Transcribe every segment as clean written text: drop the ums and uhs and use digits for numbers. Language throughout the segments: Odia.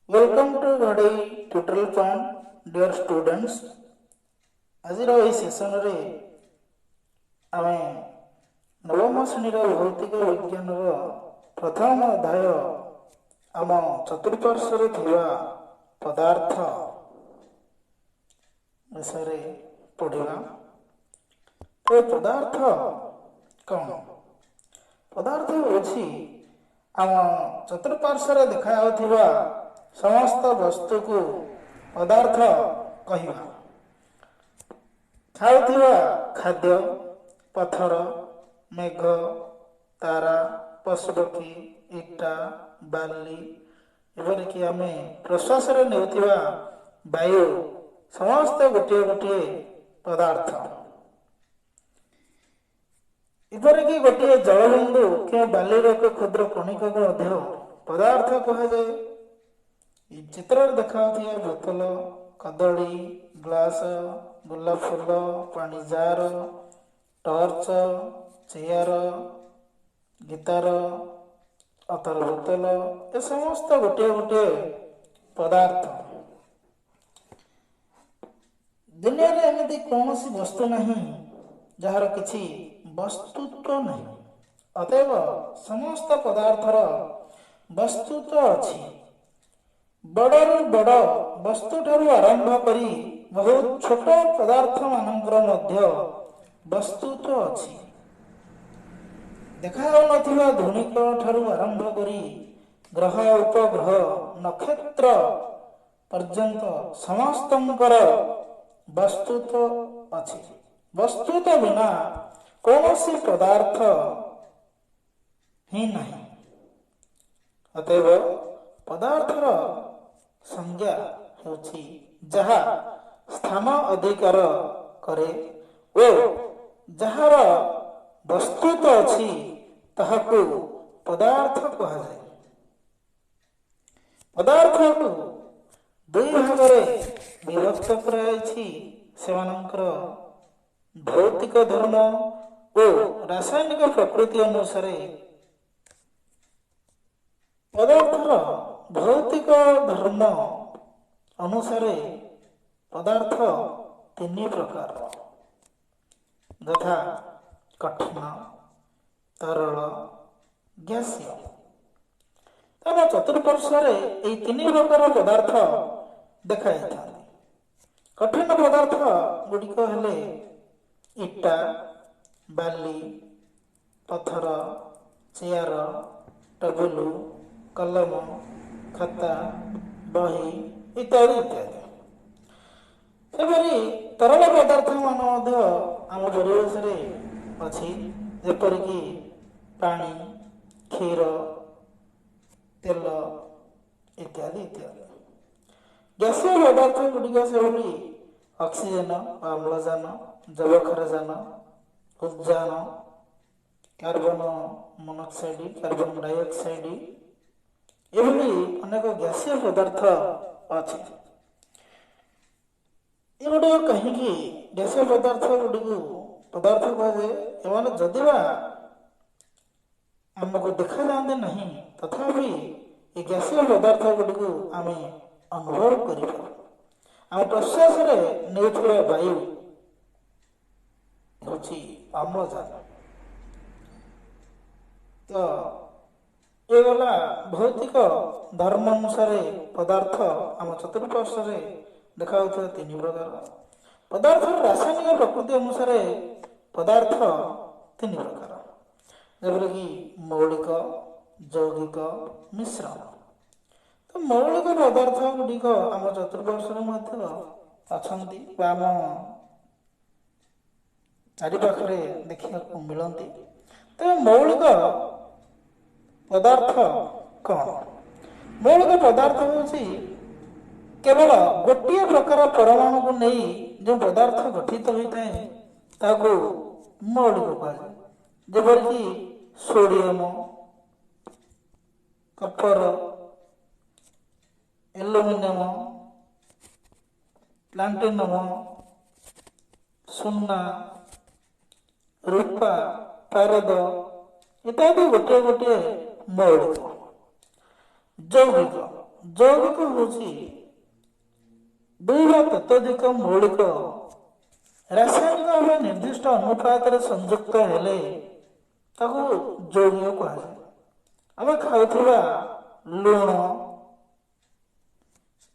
Welcome to Ghadei tutorial point, dear students. ଆଜିର ଏହି ସେସନରେ ଆମେ ନବମ ଶ୍ରେଣୀର ଭୌତିକ ବିଜ୍ଞାନର ପ୍ରଥମ ଅଧ୍ୟାୟ, ଆମ ଚତୁଃପାର୍ଶ୍ୱରେ ଥିବା ପଦାର୍ଥ ବିଷୟରେ ପଢ଼ିବା। ତ ପଦାର୍ଥ କ'ଣ? ପଦାର୍ଥ ହେଉଛି ଆମ ଚତୁଃପାର୍ଶ୍ୱରେ ଦେଖାଯାଉଥିବା ସମସ୍ତ ବସ୍ତୁକୁ ପଦାର୍ଥ କହିବା। ଖାଉଥିବା ଖାଦ୍ୟ, ପଥର, ମେଘ, ତାରା, ପଶୁପକ୍ଷୀ, ଇଟା, ବାଲି, ଏପରିକି ଆମେ ପ୍ରଶ୍ୱାସରେ ନେଉଥିବା ବାୟୁ, ସମସ୍ତ ଗୋଟିଏ ଗୋଟିଏ ପଦାର୍ଥ। ଏପରିକି ଗୋଟିଏ ଜଳବିନ୍ଦୁ କିମ୍ବା ବାଲିର ଏକ କ୍ଷୁଦ୍ର କଣିକାକୁ ମଧ୍ୟ ପଦାର୍ଥ କୁହାଯାଏ। ଚିତ୍ରରେ ଦେଖାଯାଉଥିବା ବୋତଲ, କଦଳୀ, ଗ୍ଲାସ, ଗୋଲାପ ଫୁଲ, ପାଣି ଜାର, ଟର୍ଚ୍ଚ, ଚେୟାର, ଗିତାର, ଅତର ବୋତଲ, ଏ ସମସ୍ତ ଗୋଟିଏ ଗୋଟିଏ ପଦାର୍ଥ। ଦୁନିଆରେ ଏମିତି କୌଣସି ବସ୍ତୁ ନାହିଁ ଯାହାର କିଛି ବସ୍ତୁତ୍ୱ ନାହିଁ। ଅତଏବ ସମସ୍ତ ପଦାର୍ଥର ବସ୍ତୁତ୍ୱ ଅଛି। ବଡ଼ରୁ ବଡ଼ ବସ୍ତୁଠାରୁ ଆରମ୍ଭ କରି ବହୁତ ଛୋଟ ପଦାର୍ଥ ମାନଙ୍କର ମଧ୍ୟ ବସ୍ତୁତ୍ୱ ଅଛି। ଦେଖାଯାଉନଥିବା ଧୂଳିକଣ ଠାରୁ ଆରମ୍ଭ କରି ଗ୍ରହ, ଉପଗ୍ରହ, ନକ୍ଷତ୍ର ପର୍ଯ୍ୟନ୍ତ ସମସ୍ତଙ୍କର ବସ୍ତୁତ୍ୱ ଅଛି। ବସ୍ତୁତ୍ୱ ବିନା କୌଣସି ପଦାର୍ଥ ହିଁ ନାହିଁ। ଅତଏବ ପଦାର୍ଥର ସଂଜ୍ଞା ହେଉଛି, ଯାହା ସ୍ଥାନ ଅଧିକାର କରେ ଓ ଯାହାର ବସ୍ତୁତ୍ୱ ଅଛି, ତାହାକୁ ପଦାର୍ଥ କୁହାଯାଏ। ପଦାର୍ଥକୁ ଦୁଇ ଭାଗରେ ବିଭକ୍ତ କରାଯାଇଛି, ସେମାନଙ୍କର ଭୌତିକ ଧର୍ମ ଓ ରାସାୟନିକ ପ୍ରକୃତି ଅନୁସାରେ। ପଦାର୍ଥର ଭୌତିକ ଧର୍ମ ଅନୁସାରେ ପଦାର୍ଥ ତିନି ପ୍ରକାର, ଯଥା କଠିନ, ତରଳ, ଗ୍ୟାସୀୟ। ଆମ ଚତୁଃପାର୍ଶ୍ୱରେ ଏଇ ତିନି ପ୍ରକାର ପଦାର୍ଥ ଦେଖାଯାଇଥାନ୍ତି। କଠିନ ପଦାର୍ଥ ଗୁଡ଼ିକ ହେଲେ ଇଟା, ବାଲି, ପଥର, ଚେୟାର, ଟେବୁଲ, କଲମ, ଖାତା, ବହି ଇତ୍ୟାଦି ଇତ୍ୟାଦି। ସେପରି ତରଳ ପଦାର୍ଥ ମାନ ମଧ୍ୟ ଆମ ପରିବେଶରେ ଅଛି, ଯେପରିକି ପାଣି, କ୍ଷୀର, ତେଲ ଇତ୍ୟାଦି ଇତ୍ୟାଦି। ଗ୍ୟାସୀୟ ପଦାର୍ଥ ଗୁଡ଼ିକ ସେଭଳି ଅକ୍ସିଜେନ ବା ଅମ୍ଳଜାନ, ଯବକ୍ଷାରଜାନ, ଉଦଜାନ, କାର୍ବନ ମୋନୋକ୍ସାଇଡ୍, କାର୍ବନ ଡାଇଅକ୍ସାଇଡ୍, ଏଭଳି ଅନେକ ଗ୍ୟାସୀୟ ପଦାର୍ଥ ଅଛି। ଏଗୁଡ଼ିକ କାହିଁକି ଗ୍ୟାସୀୟ ପଦାର୍ଥ ଗୁଡ଼ିକୁ ପଦାର୍ଥ କୁହାଯାଏ? ଏମାନେ ଯଦି ବା ଆମକୁ ଦେଖାଯାଆନ୍ତି ନାହିଁ, ତଥାପି ଏ ଗ୍ୟାସୀୟ ପଦାର୍ଥ ଗୁଡ଼ିକୁ ଆମେ ଅନୁଭବ କରିପାରୁ। ଆମ ପ୍ରଶ୍ୱାସରେ ନେଉଥିବା ବାୟୁ ହେଉଛି ଅମ୍ଳଜାନ। ତ ଏ ଗଲା ଭୌତିକ ଧର୍ମ ଅନୁସାରେ ପଦାର୍ଥ ଆମ ଚତୁଃପାର୍ଶ୍ୱରେ ଦେଖାଯାଉଥିବା ତିନି ପ୍ରକାର। ପଦାର୍ଥର ରାସାୟନିକ ପ୍ରକୃତି ଅନୁସାରେ ପଦାର୍ଥ ତିନି ପ୍ରକାର, ଯେପରିକି ମୌଳିକ, ଯୌଗିକ, ମିଶ୍ରଣ। ତ ମୌଳିକ ପଦାର୍ଥ ଗୁଡ଼ିକ ଆମ ଚତୁଃପାର୍ଶ୍ୱରେ ମଧ୍ୟ ଅଛନ୍ତି ବା ଆମ ଚାରିପାଖରେ ଦେଖିବାକୁ ମିଳନ୍ତି। ତେବେ ମୌଳିକ ପଦାର୍ଥ କ'ଣ? ମୌଳିକ ପଦାର୍ଥ ହେଉଛି କେବଳ ଗୋଟିଏ ପ୍ରକାର ପରମାଣୁକୁ ନେଇ ଯେଉଁ ପଦାର୍ଥ ଗଠିତ ହୋଇଥାଏ, ତାକୁ ମୌଳିକ କୁହାଯାଏ। ଯେପରିକି ସୋଡିୟମ, କପର, ଆଲୁମିନିୟମ, ପ୍ଲାଟିନମ, ସୁନା, ରୂପା, ପାରଦ ଇତ୍ୟାଦି ଗୋଟିଏ ଗୋଟିଏ ମୌଳିକ। ଯୌଗିକ ଯୌଗିକ ହେଉଛି ଦୁଇ ବା ତତୋଧିକ ମୌଳିକ ରାସାୟନିକ ଭାବେ ନିର୍ଦ୍ଦିଷ୍ଟ ଅନୁପାତରେ ସଂଯୁକ୍ତ ହେଲେ ତାକୁ ଯୌଗିକ କୁହାଯାଏ। ଆମେ ଖାଉଥିବା ଲୁଣ,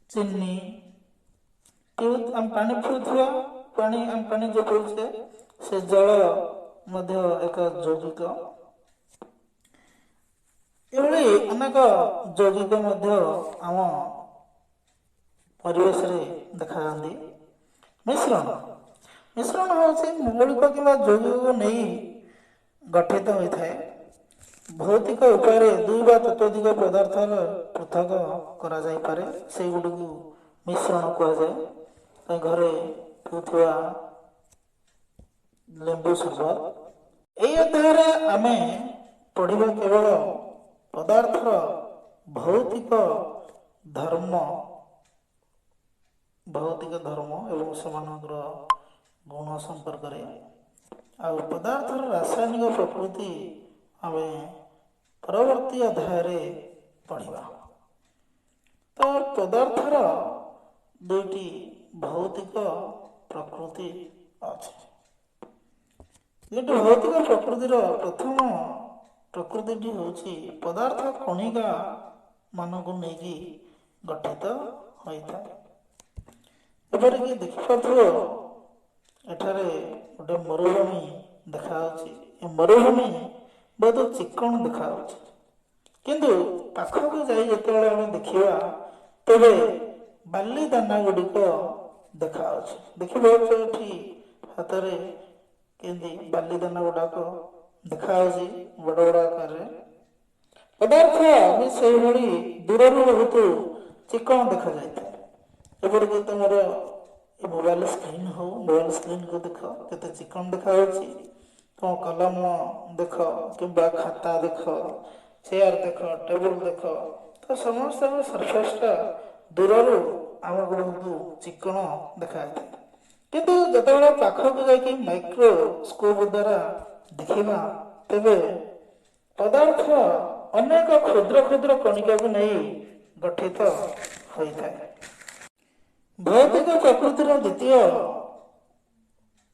ଚିନି, ଆମେ ପାଣି ପିଉଥିବା ପାଣି, ଆମେ ପାଣି ଯେଉଁ ପିଉଛେ ସେ ଜଳ ମଧ୍ୟ ଏକ ଯୌଗିକ। ଏଭଳି ଅନେକ ଯୌଗିକ ମଧ୍ୟ ଆମ ପରିବେଶରେ ଦେଖାଯାଆନ୍ତି। ମିଶ୍ରଣ, ମିଶ୍ରଣ ହେଉଛି ମୌଳିକ କିମ୍ବା ଯୌଗିକକୁ ନେଇ ଗଠିତ ହୋଇଥାଏ। ଭୌତିକ ଉପାୟରେ ଦୁଇ ବା ତତୋଧିକ ପଦାର୍ଥର ପୃଥକ କରାଯାଇପାରେ, ସେଇଗୁଡ଼ିକୁ ମିଶ୍ରଣ କୁହାଯାଏ। ଘରେ ପିଉଥିବା ଲେମ୍ବୁ ସରବତ। ଏହି ଅଧ୍ୟାୟରେ ଆମେ ପଢ଼ିବା କେବଳ ପଦାର୍ଥର ଭୌତିକ ଧର୍ମ, ଭୌତିକ ଧର୍ମ ଏବଂ ସେମାନଙ୍କର ଗୁଣ ସମ୍ପର୍କରେ। ଆଉ ପଦାର୍ଥର ରାସାୟନିକ ପ୍ରକୃତି ଆମେ ପରବର୍ତ୍ତୀ ଅଧ୍ୟାୟରେ ପଢ଼ିବା। ତ ପଦାର୍ଥର ଦୁଇଟି ଭୌତିକ ପ୍ରକୃତି ଅଛି। ଦୁଇଟି ଭୌତିକ ପ୍ରକୃତିର ପ୍ରଥମ ପ୍ରକୃତିଟି ହେଉଛି ପଦାର୍ଥ କଣିକା ମାନଙ୍କୁ ନେଇକି ଗଠିତ ହୋଇଥାଏ। ଏପରିକି ଦେଖିପାରୁଥିବ ଏଠାରେ ଗୋଟେ ମରୁଭୂମି ଦେଖାଯାଉଛି। ଏ ମରୁଭୂମି ବହୁତ ଚିକଣ ଦେଖାଯାଉଛି, କିନ୍ତୁ ପାଖକୁ ଯାଇ ଯେତେବେଳେ ଆମେ ଦେଖିବା ତେବେ ବାଲି ଦାନା ଗୁଡ଼ିକ ଦେଖାଯାଉଛି। ଦେଖିପାରୁଛ ଏଠି ହାତରେ କେମିତି ବାଲି ଦାନା ଗୁଡ଼ାକ ଦେଖାଯାଉଛି ବଡ଼ ବଡ଼ ଆକାରରେ। ପଦାର୍ଥ ବି ସେଇଭଳି ଦୂରରୁ ବହୁତ ଚିକଣ ଦେଖାଯାଇଥାଏ। ଏପରିକି ତୁମର ମୋବାଇଲ ସ୍କ୍ରିନ୍ ହଉ, ମୋବାଇଲ ସ୍କ୍ରିନ୍କୁ ଦେଖ କେତେ ଚିକଣ ଦେଖାଯାଉଛି। ତୁମ କଲମ ଦେଖ କିମ୍ବା ଖାତା ଦେଖ, ଚେୟାର ଦେଖ, ଟେବୁଲ ଦେଖ, ତ ସମସ୍ତଙ୍କ ସର୍ଫେସଟା ଦୂରରୁ ଆମକୁ ବହୁତ ଚିକଣ ଦେଖାଯାଇଥାଏ। କିନ୍ତୁ ଯେତେବେଳେ ପାଖକୁ ଯାଇକି ମାଇକ୍ରୋସ୍କୋପ ଦ୍ୱାରା ଦେଖିବା ତେବେ ପଦାର୍ଥ ଅନେକ କ୍ଷୁଦ୍ର କ୍ଷୁଦ୍ର କଣିକାକୁ ନେଇ ଗଠିତ ହୋଇଥାଏ। ଭୌତିକ ପ୍ରକୃତିର ଦ୍ୱିତୀୟ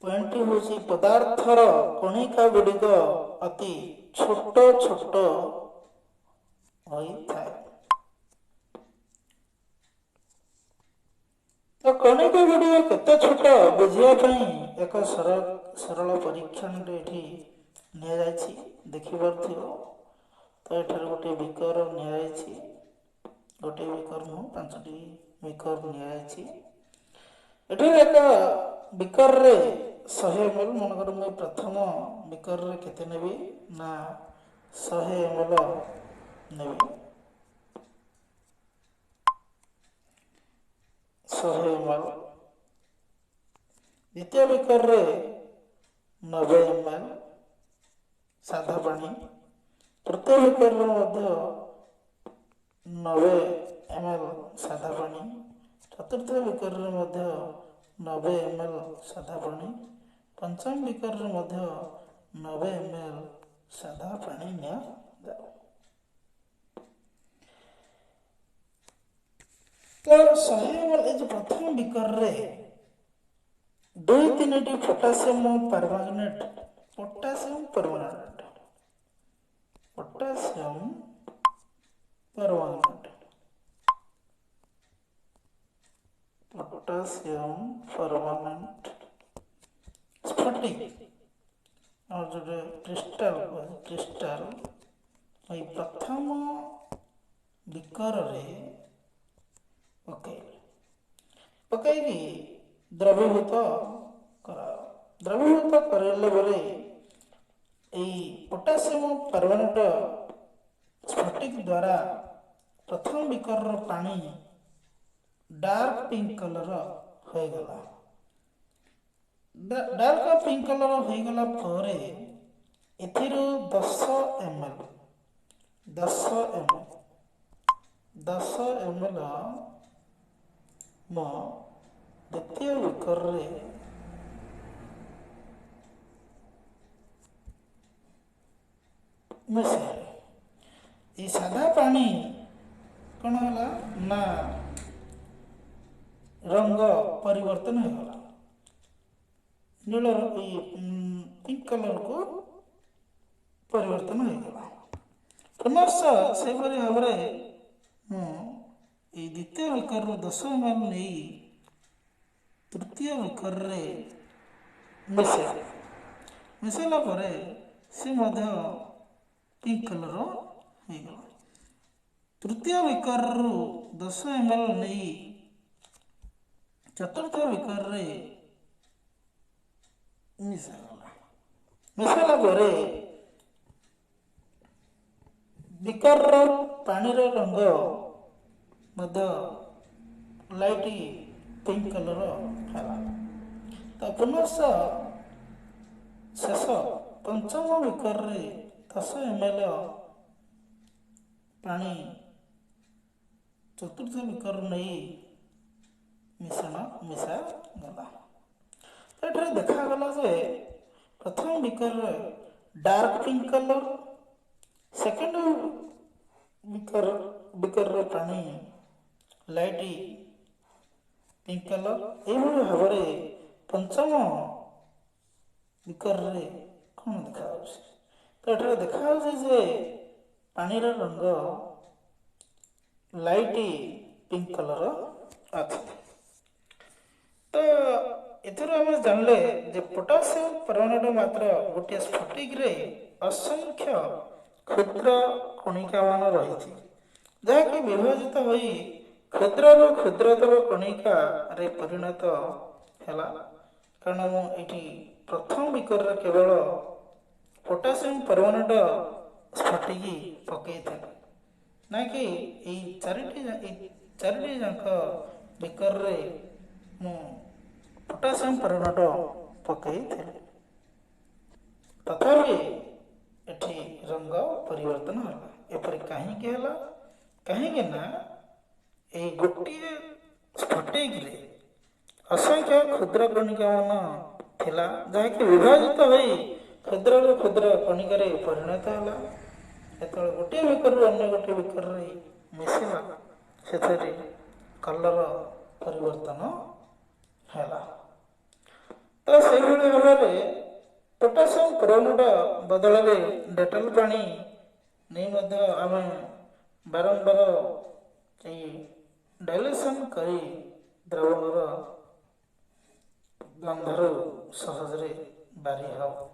ପଏଣ୍ଟଟି ହେଉଛି ପଦାର୍ଥର କଣିକା ଗୁଡ଼ିକ ଅତି ଛୋଟ ଛୋଟ ହୋଇଥାଏ। ତ କଣିକା ଗୁଡ଼ିକ କେତେ ଛୋଟ ବୁଝିବା ପାଇଁ ଏକ ସରଳ ପରୀକ୍ଷଣରେ ଏଠି ନିଆଯାଇଛି, ଦେଖିପାରୁଥିବ। ତ ଏଠାରେ ଗୋଟିଏ ବିକର ନିଆଯାଇଛି, ଗୋଟିଏ ବିକର ନୁହଁ, 5ଟି ବିକର ନିଆଯାଇଛି। ଏଠାରେ ଏକ ବିକରରେ 100 ml, ମନେକର ମୁଁ ପ୍ରଥମ ବିକରରେ କେତେ ନେବି ନା 100 ml ନେବି। 100 ml। ଦ୍ୱିତୀୟ ବିକରରେ 90 ml ସାଧା ପାଣି। ତୃତୀୟ ବିକରରେ ମଧ୍ୟ 90 ml ସାଧା ପାଣି। ଚତୁର୍ଥ ବିକରରେ ମଧ୍ୟ 90 ml ସାଧା ପାଣି। ପଞ୍ଚମ ବିକରରେ ମଧ୍ୟ 90 ml ସାଧା ପାଣି ନିଆଯାଉ। ତ 100 ml ଏ ଯେଉଁ ପ୍ରଥମ ବିକରରେ 2-3ଟି potassium permanganate, potassium permanganate, potassium permanganate, potassium permanganate ସ୍ଫଟିକ ଆଉ ଯେଉଁଟା କ୍ରିଷ୍ଟାଲ, କ୍ରିଷ୍ଟାଲ ଏଇ ପ୍ରଥମ ବିକରରେ ପକାଇଲେ, ପକାଇକି ଦ୍ରବୀଭୂତ କରା। ଦ୍ରବୀଭୂତ କରାଇଲା ପରେ ଏଇ ପୋଟାସିୟମ ପରମାଙ୍ଗନେଟ ସ୍ଫଟିକ ଦ୍ୱାରା ପ୍ରଥମ ବିକରର ପାଣି ଡାର୍କ ପିଙ୍କ କଲର ହୋଇଗଲା। ଡାର୍କ ପିଙ୍କ କଲର ହୋଇଗଲା ପରେ ଏଥିରୁ 10 ml, 10 ml, 10 ml ମୋ ଦ୍ୱିତୀୟ ବିକରରେ ମିଶାଇଲେ ଏଇ ସାଧା ପାଣି କ'ଣ ହେଲା ନା ରଙ୍ଗ ପରିବର୍ତ୍ତନ ହେଇଗଲା, ନୀଳ ଏଇ ପିଙ୍କ କଲର୍କୁ ପରିବର୍ତ୍ତନ ହେଇଗଲା। ପୁନଶ୍ଚ ସେହିପରି ଭାବରେ ମୁଁ ଏଇ ଦ୍ୱିତୀୟ ବିକରରୁ 10 ଏମ୍ ଏଲ୍ ନେଇ ତୃତୀୟ ବିକରରେ ମିଶାଇଲି। ମିଶାଇଲା ପରେ ସେ ମଧ୍ୟ ପିଙ୍କ କଲର୍ ହେଇଗଲା। ତୃତୀୟ ବିକରରୁ 10 ଏମ୍ ଏଲ୍ ନେଇ ଚତୁର୍ଥ ବିକରରେ ମିଶାଗଲା। ମିଶାଇଲା ପରେ ବିକରର ପାଣିର ରଙ୍ଗ ମଧ୍ୟ ଲାଇଟ୍ ପିଙ୍କ କଲର୍ ହେଲା। ତ ପୁନଶ୍ଚ ଶେଷ ପଞ୍ଚମ ବିକରରେ 10 ଏମ୍ ଏଲ୍ ପାଣି ଚତୁର୍ଥ ବିକର ନେଇ ମିଶ୍ରଣ ମିଶାଗଲା। ଏଠାରେ ଦେଖାଗଲା ଯେ ପ୍ରଥମ ବିକରରେ ଡାର୍କ ପିଙ୍କ କଲର୍, ସେକେଣ୍ଡ ବିକରର ପାଣି ଲାଇଟ୍ ପିଙ୍କ କଲର୍, ଏଇଭଳି ଭାବରେ ପଞ୍ଚମ ବିକରରେ କ'ଣ ଦେଖାଯାଉଛି? ତ ଏଠାରେ ଦେଖାଯାଉଛି ଯେ ପାଣିର ରଙ୍ଗ ଲାଇଟ୍ ପିଙ୍କ କଲର୍ ଅଛି। ତ ଏଥିରୁ ଆମେ ଜାଣିଲେ ଯେ ପୋଟାସିୟମ ପରମାଙ୍ଗନେଟ ମାତ୍ର ଗୋଟିଏ ସ୍ଫଟିକରେ ଅସଂଖ୍ୟ କ୍ଷୁଦ୍ର କଣିକାମାନ ରହିଛି, ଯାହାକି ବିଭାଜିତ ହୋଇ କ୍ଷୁଦ୍ରରୁ କ୍ଷୁଦ୍ରତର କଣିକାରେ ପରିଣତ ହେଲା। କାରଣ ମୁଁ ଏଇଠି ପ୍ରଥମ ବିକରରେ କେବଳ ପୋଟାସିୟମ ପରମାଙ୍ଗନେଟ ସ୍ଫଟିକ ପକେଇଥିଲି ନା କି ଏଇ ଚାରିଟି ଯାକ ବିକରରେ ମୁଁ ପୋଟାସିୟମ ପରମାଙ୍ଗନେଟ ପକେଇଥିଲି, ତଥାପି ଏଠି ରଙ୍ଗ ପରିବର୍ତ୍ତନ ହେଲା। ଏପରି କାହିଁକି ହେଲା? କାହିଁକି ନା ଏଇ ଗୋଟିଏ ସ୍ଫଟିକରେ ଅସଂଖ୍ୟ କ୍ଷୁଦ୍ର କଣିକାମାନ ଥିଲା, ଯାହାକି ବିଭାଜିତ ହୋଇ କ୍ଷୁଦ୍ରରୁ କ୍ଷୁଦ୍ର କଣିକାରେ ପରିଣତ ହେଲା। ଯେତେବେଳେ ଗୋଟିଏ ବିକରରୁ ଅନ୍ୟ ଗୋଟିଏ ବିକରରେ ମିଶିଲା, ସେଥିରେ କଲର ପରିବର୍ତ୍ତନ ହେଲା। ତ ସେଇଭଳି ଭାବରେ ପୋଟାସିୟମ ପରମାଙ୍ଗନେଟ ବଦଳରେ ଡେଟଲ ପାଣି ନେଇ ମଧ୍ୟ ଆମେ ବାରମ୍ବାର ଏଇ ଡାଇଲ୍ୟୁସନ୍ କରି ଦ୍ରବଣର ଗନ୍ଧରୁ ସହଜରେ ବାରି ହେବ।